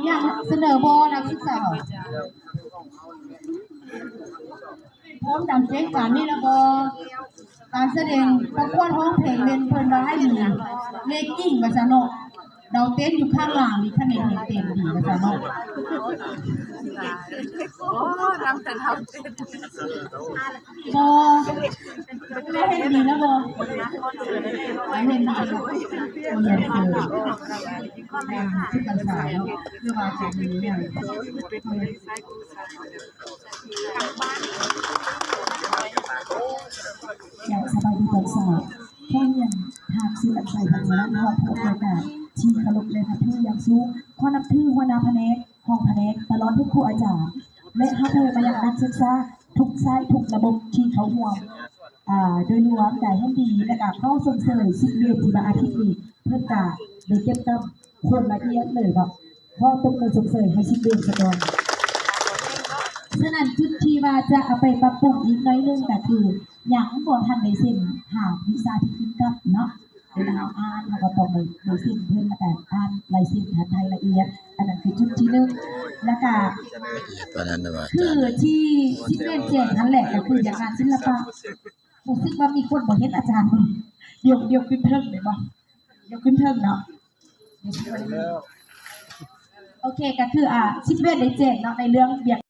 ຍັງສະເໜີບໍ່ນັກສຶກສາ? ພ້ອມດຳແຈ້ງການນີ້ລະບໍ່? ການສະແດງປະກວດຮ້ອງເພງເດັ່ນ ເພິ່ນວ່າໃຫ້ມີເລກກິ່ງວ່າຊັ້ນເນາະ. ດາວເຕັ້ນຢູ່ຂ້າງຫຼັງນີ້ ຄະແນນເຕັມດີວ່າຊັ້ນເນາະ. ໂອ້ ນຳແຕ່ດາວເຕັ້ນ ບໍ່ ແລ້ວເຫັນດີແລ້ວບໍ່? ເຫັນດີແລ້ວ ບໍ່ຢາກເກີດ ສິບພັນສາເນາະ ຫຼືວ່າຈະມີຫຍັງ? ແລະ ສະບາຍດີຕອນເຊົ້າ. ແຂກທ່ານຊື່ ອັນໄຊ ພັນສະນັ້ນ ຂໍໂອກາດທີ່ເຄົາລົບ ແລະ ນັບຖືຢ່າງສູງ. ຂໍນັບຖືຫົວໜ້າພະແນກ, ຮອງພະແນກ, ຕະຫຼອດເຖິງຄູອາຈານ ແລະ ຮັບໃຫ້ມາຍັງນັກສຶກສາທຸກສາຍທຸກລະບົບທີ່ເຂົ້າຮ່ວມ. ອາ ໂດຍລວມກະເຫັນດີ ແລະ ກະຂໍຊົມເຊີຍສິບເດືອນທີ່ວ່າອາທິດນີ້ ເພິ່ນກະໄດ້ເກັບກຳຄົນລະອຽດເລີຍເນາະ. ຂໍຕົບມືຊົມເຊີຍໃຫ້ສິບເດືອນສາກ່ອນ. ສະນັ້ນ ຈຸດທີ່ວ່າຈະເອົາໄປປັບປຸງອີກໜ້ອຍໜຶ່ງກະຄື ຍັງບໍ່ທັນໄດ້ເຊັນຫາກວິຊາທີ່ຄືກັບເນາະ. ເວລາເຮົາອ່ານ ເຮົາກໍຕ້ອງໄດ້ ໄດ້ເຊັນເພິ່ນ ແລ້ວກໍອ່ານລາຍເຊັນທ່ານໄທລະອຽດ. ອັນນັ້ນຄືຈຸດທີໜຶ່ງ ແລ້ວກໍ ລະອຽດປານນັ້ນນະວ່າ ຄືທີ່ ທີ່ເພິ່ນແຈ້ງຫັ້ນແຫຼະ ກໍຄືວຽກງານສິລະປະ. ຮູ້ສຶກວ່າມີຄົນບໍ່ເຫັນອາຈານ. ດຽວ ດຽວຂຶ້ນເທິງໄດ້ບໍ່? ດຽວຂຶ້ນເທິງເນາະ. ໂອເຄ ກໍຄື ອາ ສິບເອັດໄດ້ແຈ້ງເນາະ ໃນເລື່ອງວຽກ